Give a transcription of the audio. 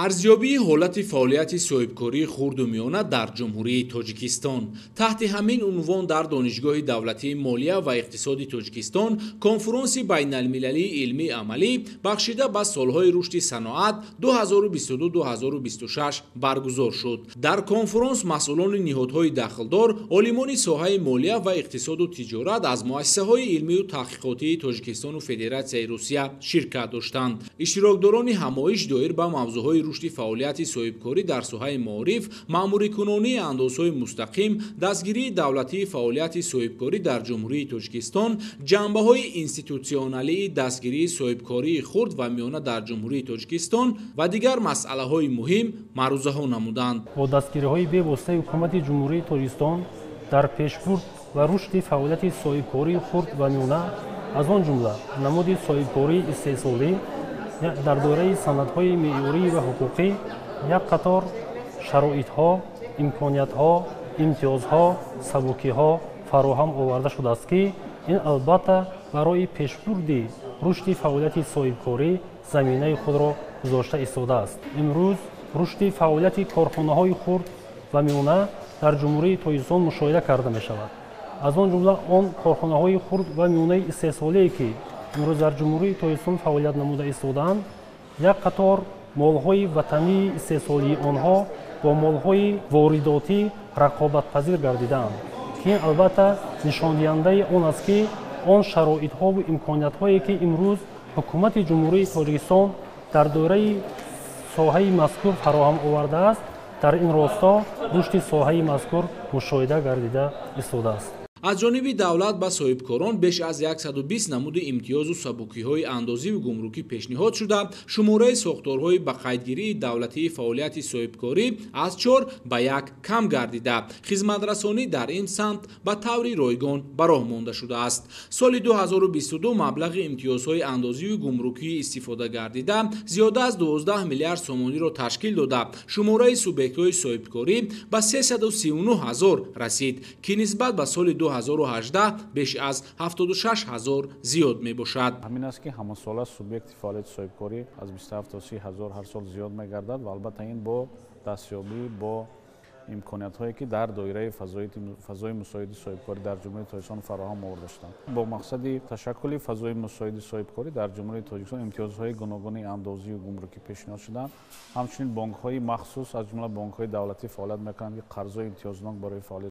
Арзёбии ҳолати фаъолияти соҳибкории хурду миёна дар Ҷумҳурии Тоҷикистон. Таҳти ҳамин унвон дар Донишгоҳи давлатии молия ва иқтисоди Тоҷикистон конфронси байналмилалии илмии амалӣ, бахшида ба солҳои рушди саноат 2022-2026, баргузор шуд. Дар конфронс масъулони ниҳодҳои дахлдор, олимони соҳаи молия ва иқтисоду тиҷорат аз муассисаҳои илмию таҳқиқотии Тоҷикистону Федератсияи Русия ширкат доштанд. Иштирокдорони ҳамоиш доир ба мавзӯъҳои рушди фаъолияти соҳибкорӣ дар соҳаи маориф, маъмурикунонии андозҳои мустақим, дастгирии давлатии фаъолияти соҳибкорӣ дар Ҷумҳурии Тоҷикистон, ҷанбаҳои институтсионалии дастгирии соҳибкории хурд ва миёна дар Ҷумҳурии Тоҷикистон ва дигар масъалаҳои муҳим маърузаҳо намуданд. Бо дастгириҳои бевоситаи Ҳукумати Ҷумҳурии Тоҷикистон дар пешбурд ва рушди фаъолияти соҳибкории хурд ва миёна, аз он ҷумла намуди соҳибкории истеҳсолӣ, дар доираи санадҳои меъёрӣ ва ҳуқуқӣ як қатор шароитҳо, имкониятҳо, имтиёзҳо, сабукиҳо фароҳам оварда шудааст, ки ин албатта барои пешбурди рушди фаъолияти соҳибкорӣ заминаи худро гузошта истодааст. Имрӯз рушди фаъолияти корхонаҳои хурд ва миёна дар Ҷумҳурии Тоҷикистон мушоҳида карда мешавад. Аз он ҷумла он корхонаҳои хурд ва миёнаи истеҳсолие, ки имрӯз дар Ҷумҳурии Тоҷикистон фаъолият намуда истодаанд, як қатор молҳои ватании истеҳсолии онҳо бо молҳои воридотӣ рақобатпазир гардидаанд, ки ин албатта нишондиҳандаи он аст, ки он шароитҳову имкониятҳое, ки имрӯз Ҳукумати Ҷумҳурии Тоҷикистон дар доираи соҳаи мазкур фароҳам овардааст, дар ин росто рушди соҳаи мазкур мушоҳида гардида истодааст. Аз ҷониби давлат ба соҳибкорон беш аз 120 намуди имтиёзу сабукиҳои андозиву гумрукӣ пешниҳод шуда, шумораи сохторҳои ба қайдгирии давлатии фаъолияти соҳибкорӣ аз 4 ба 1 кам гардида, хизматрасонӣ дар ин самт ба таври ройгон ба роҳ монда шудааст. Соли 2022 маблағи имтиёзҳои андозиву гумрукии истифода гардида зиёда аз 12 миллиард сомониро ташкил дода, шумораи субъектҳои соҳибкорӣ ба 339 ҳазор расид, ки нисбат ба соли 2018 беш аз 76 ҳазор зиёд мебошад. Ҳамин аст, ки ҳамасола субъекти фаъолияти соҳибкорӣ аз 27 то 30 ҳазор ҳар сол зиёд мегардад ва албатта ин бо дастёбӣ бо имкониятҳое, ки дар доираи фазои мусоиди соҳибкорӣ дар Ҷумҳурии Тоҷикистон фароҳам оварда шуданд. Бо мақсади ташаккули фазои мусоиди соҳибкорӣ дар Ҷумҳурии Тоҷикистон имтиёзҳои гуногуни андозию гумрукӣ пешниҳод шуданд. Ҳамчунин бонкҳои махсус, аз ҷумла бонкҳои давлатӣ, фаъолият мекунанд, ки қарзҳои имтиёзнок барои фаъолияти